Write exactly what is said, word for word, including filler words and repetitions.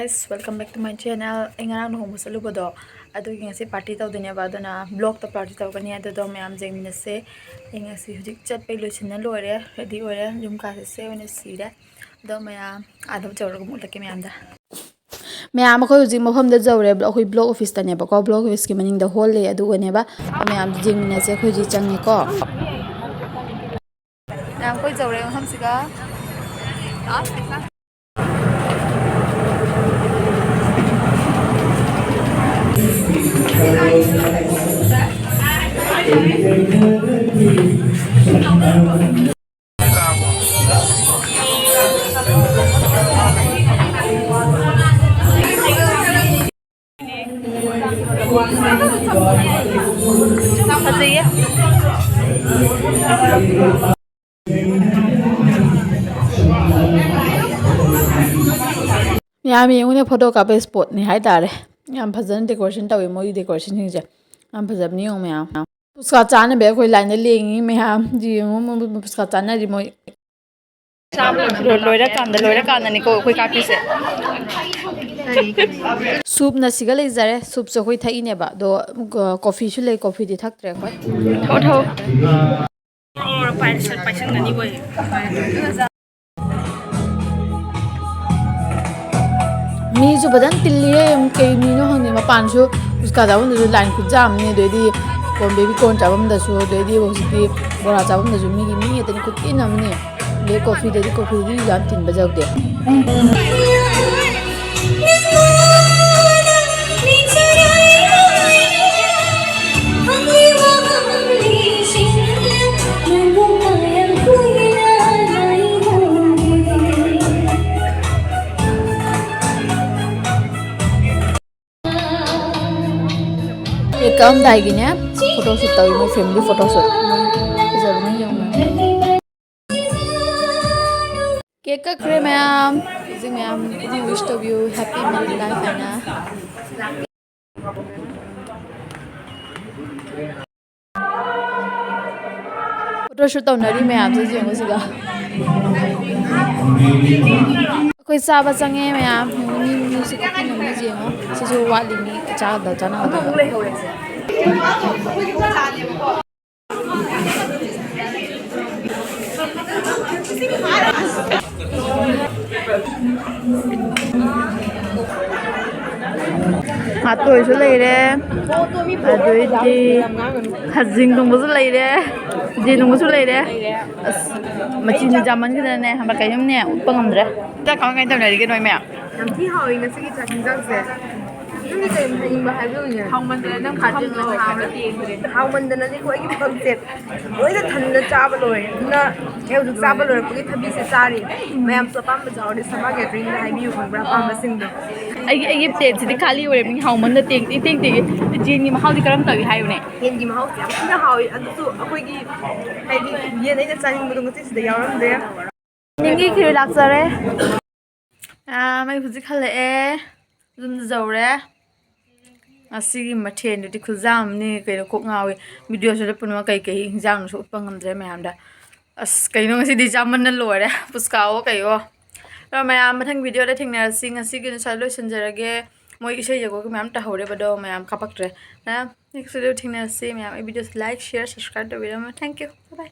Welcome back to my channel. ꯑꯩ ꯉꯔꯥꯡ ꯂꯨꯍꯣꯡꯕ ꯆꯠꯂꯨꯕꯗꯣ, ꯑꯗꯨꯒꯤ ꯉꯁꯤ ꯄꯥꯔꯇꯤ ꯇꯧꯗꯣꯏꯅꯦꯕ, ꯑꯗꯨꯅ ꯕ꯭ꯂꯣꯛꯇ ꯄꯥꯔꯇꯤ ꯇꯧꯒꯅꯤ꯫ ꯑꯗꯨꯗꯣ ꯃꯌꯥꯝ ꯌꯦꯡꯃꯤꯟꯅꯁꯦ꯫ ꯑꯩ ꯉꯁꯤ ꯍꯧꯖꯤꯛ ꯆꯠꯄꯩ ꯂꯣꯏꯁꯤꯟꯅ ꯂꯣꯏꯔꯦ, ꯔꯦꯗꯤ ꯑꯣꯏꯔꯦ꯫ ꯌꯨꯝ ꯀꯥ ꯆꯠꯁꯦ ꯑꯣꯏꯅ ꯁꯤꯔꯦ꯫ ꯑꯗꯣ ꯃꯌꯥꯝ ꯑꯥꯗ ꯌꯧꯔꯒ ꯑꯃꯨꯛ ꯎꯠꯂꯛꯀꯦ ꯃꯌꯥꯝꯗ꯫ ꯃꯌꯥꯝ, ꯑꯩꯈꯣꯏ ꯍꯧꯖꯤꯛ ꯃꯐꯝꯗ ꯌꯧꯔꯦ꯫ ꯑꯩꯈꯣꯏ ꯕ꯭ꯂꯣꯛ ꯑꯣꯐꯤꯁꯇꯅꯦꯕꯀꯣ꯫ ꯕ꯭ꯂꯣꯛ ꯑꯣꯐꯤꯁꯀꯤ ꯃꯅꯤꯡꯗ ꯍꯣꯜ ꯂꯩ, ꯑꯗꯨꯒꯅꯦꯕ꯫ ꯃꯌꯥꯝ ꯌꯦꯡꯃꯤꯟꯅꯁꯦ꯫ ꯑꯩꯈꯣꯏ ꯍꯧꯖꯤꯛ ꯆꯪꯉꯦꯀꯣ꯫ ꯃꯌꯥꯝ, ꯑꯩꯈꯣꯏ ꯌꯧꯔꯦ ꯃꯐꯝꯁꯤꯒ꯫ ꯐꯖꯩꯌꯦ꯫ ꯃꯌꯥꯝ ꯌꯦꯡꯉꯨꯅꯦ, ꯐꯣꯇꯣ ꯀꯥꯞꯄꯩ ꯁ꯭ꯄꯣꯠꯅꯤ ꯍꯥꯏꯇꯥꯔꯦ꯫ ꯌꯥꯝ ꯐꯖꯅ ꯗꯦꯀꯣꯔꯦꯁꯟ ꯇꯧꯋꯤ ꯃꯣꯏꯒꯤ ꯗꯦꯀꯣꯔꯦꯁꯟꯁꯤꯡꯁꯦ꯫ ꯌꯥꯝ ꯐꯖꯕꯅꯤ ꯌꯦꯡꯉꯨ ꯃꯌꯥꯝ꯫ ꯄꯨꯁꯀꯥ ꯆꯥꯅꯕ ꯑꯩꯈꯣꯏ ꯂꯥꯏꯟꯗ ꯂꯦꯡꯉꯤ ꯃꯌꯥꯝ꯫ ꯌꯦꯡꯉꯨ ꯃꯣꯏ ꯄꯨꯁꯀꯥ ꯆꯥꯅꯔꯤ ꯃꯣꯏ꯫ ꯆꯥꯕ ꯂꯣꯏꯔꯀꯥꯟꯗ, ꯂꯣꯏꯔꯀꯥꯟꯗꯅꯤꯀꯣ ꯑꯩꯈꯣꯏ ꯀꯥꯞꯄꯤꯁꯦ꯫ ꯁꯨꯞꯅ ꯁꯤꯒ ꯂꯩꯖꯔꯦ꯫ ꯁꯨꯞꯁꯨ ꯑꯩꯈꯣꯏ ꯊꯛꯏꯅꯦꯕ꯫ ꯑꯗꯣ, ꯑ, ꯀꯣꯐꯤꯁꯨ ꯂꯩ꯫ ꯀꯣꯐꯤꯗꯤ ꯊꯛꯇ꯭ꯔꯦ ꯑꯩꯈꯣꯏ꯫ ꯊꯛꯑꯣ, ꯊꯛꯑꯣ꯫ ꯄꯥꯏꯁꯟ-, ꯄꯥꯏꯁꯟꯒꯅꯤꯕꯣ ꯑꯩ꯫ ꯃꯤꯁꯨ ꯐꯖꯅ ꯇꯤꯜꯂꯤꯌꯦ꯫ ꯀꯩ ꯃꯤꯅꯣ ꯈꯪꯗꯦ꯫ ꯃꯄꯥꯟꯁꯨ ꯄꯨꯁꯀꯥ ꯆꯥꯐꯝꯗꯁꯨ ꯂꯥꯏꯟ ꯈꯨꯠꯌꯥꯝ ꯑꯃꯅꯤ, ꯑꯗꯩꯗꯤ ꯀꯣꯟ ꯕꯦꯕꯤ ꯀꯣꯔꯟ ꯆꯥꯐꯝꯗꯁꯨ, ꯑꯗꯩꯗꯤ ꯍꯧꯖꯤꯛꯇꯤ ꯕꯣꯔꯥ ꯆꯥꯐꯝꯗꯁꯨ ꯃꯤꯒꯤ ꯃꯤ ꯉꯥꯛꯇꯅꯤ, ꯈꯨꯇꯤꯟ ꯑꯃꯅꯤ꯫ ꯑꯗꯩ ꯀꯣꯐꯤꯗꯗꯤ, ꯀꯣꯐꯤꯗꯗꯤ ꯌꯥꯝ ꯇꯤꯟꯕ ꯌꯥꯎꯗꯦ꯫ ꯀꯦꯛ ꯀꯛꯑꯝꯗꯥꯏꯒꯤꯅꯦ, ꯐꯣꯇꯣ ꯁꯨꯠ ꯇꯧꯔꯤ, ꯃꯣꯏ ꯐꯦꯃꯤꯂꯤ ꯐꯣꯇꯣ ꯁꯨꯠ꯫ ꯐꯖꯕꯅꯤ ꯌꯦꯡꯉꯣ꯫ ꯀꯦꯛ ꯀꯛꯈ꯭ꯔꯦ ꯃꯌꯥꯝ꯫ ꯍꯧꯖꯤꯛ ꯃꯌꯥꯝ ꯋꯤꯁ ꯇꯧꯕꯤꯌꯨ, ꯍꯦꯄꯤ ꯃꯦꯔꯤꯠ ꯂꯥꯏꯐ ꯍꯥꯏꯅ꯫ ꯐꯣꯇꯣ ꯁꯨꯠ ꯇꯧꯅꯔꯤ ꯃꯌꯥꯝꯁꯦ ꯌꯦꯡꯉꯨ ꯁꯤꯗ꯫ ꯑꯩꯈꯣꯏ ꯆꯥꯕ ꯆꯪꯉꯦ ꯃꯌꯥꯝ꯫ ꯁꯤ ꯀꯣꯐꯤ ꯅꯨꯡꯗꯤ ꯌꯦꯡꯉꯣ꯫ ꯁꯤꯁꯨ ꯋꯥꯠꯂꯤ, ꯃꯤ ꯆꯥꯒꯗꯕ ꯆꯥꯅꯒꯗꯕ꯫ ꯉꯥꯇꯣꯏꯁꯨ ꯂꯩꯔꯦ, ꯑꯗꯩꯗꯤ ꯈꯖꯤꯡ ꯊꯣꯡꯕꯁꯨ ꯂꯩꯔꯦ, ꯌꯦꯟ ꯊꯣꯡꯕꯁꯨ ꯂꯩꯔꯦ꯫ ꯑꯁ, ꯃꯆꯤꯟ ꯆꯥꯃꯟꯈꯤꯗꯅꯅꯦ, ꯍꯟꯗꯛ ꯀꯩꯅꯣꯝꯅꯦ ꯎꯠꯄ ꯉꯝꯗ꯭ꯔꯦ꯫ ꯆꯥꯛ ꯀꯃꯥꯏ ꯀꯃꯥꯏ ꯇꯧꯅꯔꯤꯒꯦ ꯅꯣꯏ ꯃꯌꯥꯝ? ꯌꯥꯝ ꯊꯤ ꯍꯥꯎꯋꯤ ꯉꯁꯤꯒꯤ ꯆꯥꯛ ꯍꯤꯟꯖꯥꯡꯁꯦ꯫ ꯅꯪꯗꯤ ꯀꯔꯤ ꯆꯥꯅꯤꯡꯕ ꯍꯥꯏꯕꯤꯌꯨꯅꯦ? ꯍꯥꯎꯃꯟꯗꯅ ꯅꯪ ꯈꯥꯖꯤꯟ ꯈꯪꯗ꯭ꯔꯣ? ꯂꯣꯏ ꯍꯥꯎꯔꯦ꯫ ꯍꯥꯎꯃꯟꯗꯅꯅꯦꯀꯣ ꯑꯩꯒꯤ ꯄꯨꯈꯝꯁꯦ ꯂꯣꯏꯅ ꯊꯟꯅ ꯆꯥꯕ ꯂꯣꯏꯔꯦ꯫ ꯑꯗꯨꯅ ꯑꯩ ꯍꯧꯖꯤꯛ ꯆꯥꯕ ꯂꯣꯏꯔꯛꯄꯒꯤ ꯊꯕꯤꯁꯦ ꯆꯥꯔꯤ꯫ ꯃꯌꯥꯝꯁꯨ ꯑꯄꯥꯝꯕ ꯌꯥꯎꯔꯗꯤ ꯁꯃꯥ ꯒꯦꯗꯔꯤꯡꯗ ꯍꯥꯏꯕꯤꯌꯨ, ꯈꯪꯕ꯭ꯔꯥ? ꯑꯄꯥꯝꯕꯁꯤꯡꯗꯣ꯫ ꯑꯩꯒꯤ, ꯑꯩꯒꯤ ꯄ꯭ꯂꯦꯠꯁꯤꯗꯤ ꯈꯥꯂꯤ ꯑꯣꯏꯔꯕꯅꯤ, ꯍꯥꯎꯃꯟꯗ ꯇꯦꯡ ꯇꯦꯡ ꯇꯦꯡ ꯇꯦꯡ꯫ ꯌꯦꯟꯒꯤ ꯃꯍꯥꯎꯗꯤ ꯀꯔꯝ ꯇꯧꯏ ꯍꯥꯏꯌꯨꯅꯦ? ꯌꯦꯟꯒꯤ ꯃꯍꯥꯎꯁꯦ ꯌꯥꯝ ꯊꯤꯅ ꯍꯥꯎꯋꯤ꯫ ꯑꯗꯨꯁꯨ ꯑꯩꯈꯣꯏꯒꯤ, ꯍꯥꯏꯗꯤ, ꯌꯦꯟ ꯑꯩꯅ ꯆꯥꯅꯤꯡꯕꯗꯣ ꯉꯁꯤꯁꯤꯗ ꯌꯥꯎꯔꯝꯗ꯭ꯔꯦ꯫ ꯅꯤꯡꯒꯤ ꯈꯤꯔ ꯂꯥꯛꯆꯔꯦ꯫ ꯑꯥ, ꯃꯩ ꯍꯧꯖꯤꯛ ꯍꯜꯂꯛꯑꯦ꯫ ꯌꯨꯝꯗ ꯌꯧꯔꯦ꯫ ꯉꯁꯤꯒꯤ ꯃꯊꯦꯜꯗꯨꯗꯤ ꯈꯨꯌꯥꯝ ꯑꯃꯅꯤ, ꯀꯩꯅꯣ, ꯀꯣꯛ ꯉꯥꯎꯏ꯫ ꯚꯤꯗꯤꯑꯣꯁꯤꯗ ꯄꯨꯝꯅꯃꯛ ꯀꯩꯀꯩ ꯍꯤꯟꯖꯥꯡꯅꯣꯁꯨ ꯎꯠꯄ ꯉꯝꯗ꯭ꯔꯦ ꯃꯌꯥꯝꯗ꯫ ꯑꯁ, ꯀꯩꯅꯣ, ꯉꯁꯤꯗꯤ ꯆꯥꯃꯟꯅ ꯂꯣꯏꯔꯦ, ꯄꯨꯁꯀꯥꯑꯣ ꯀꯩꯑꯣ꯫ ꯑꯗꯣ ꯃꯌꯥꯝ, ꯃꯊꯪ ꯚꯤꯗꯤꯑꯣꯗ ꯊꯦꯡꯅꯔꯁꯤ꯫ ꯉꯁꯤꯒꯤꯗꯤ ꯁ꯭ꯋꯥꯏꯗ ꯂꯣꯏꯁꯤꯟꯖꯔꯒꯦ꯫ ꯃꯣꯏ ꯏꯁꯩ ꯖꯒꯣꯏꯒꯤ ꯃꯌꯥꯝ ꯇꯧꯍꯧꯔꯦꯕ, ꯑꯗꯣ ꯃꯌꯥꯝ ꯀꯥꯞꯄꯛꯇ꯭ꯔꯦ꯫ ꯃꯌꯥꯝ, next ꯚꯤꯗꯤꯑꯣ ꯊꯦꯡꯅꯔꯁꯤ꯫ ꯃꯌꯥꯝ, ꯑꯩ ꯚꯤꯗꯤꯑꯣꯁꯦ like, share, subscribe ꯇꯧꯕꯤꯔꯝꯃꯣ꯫ Thank you. Bye bye.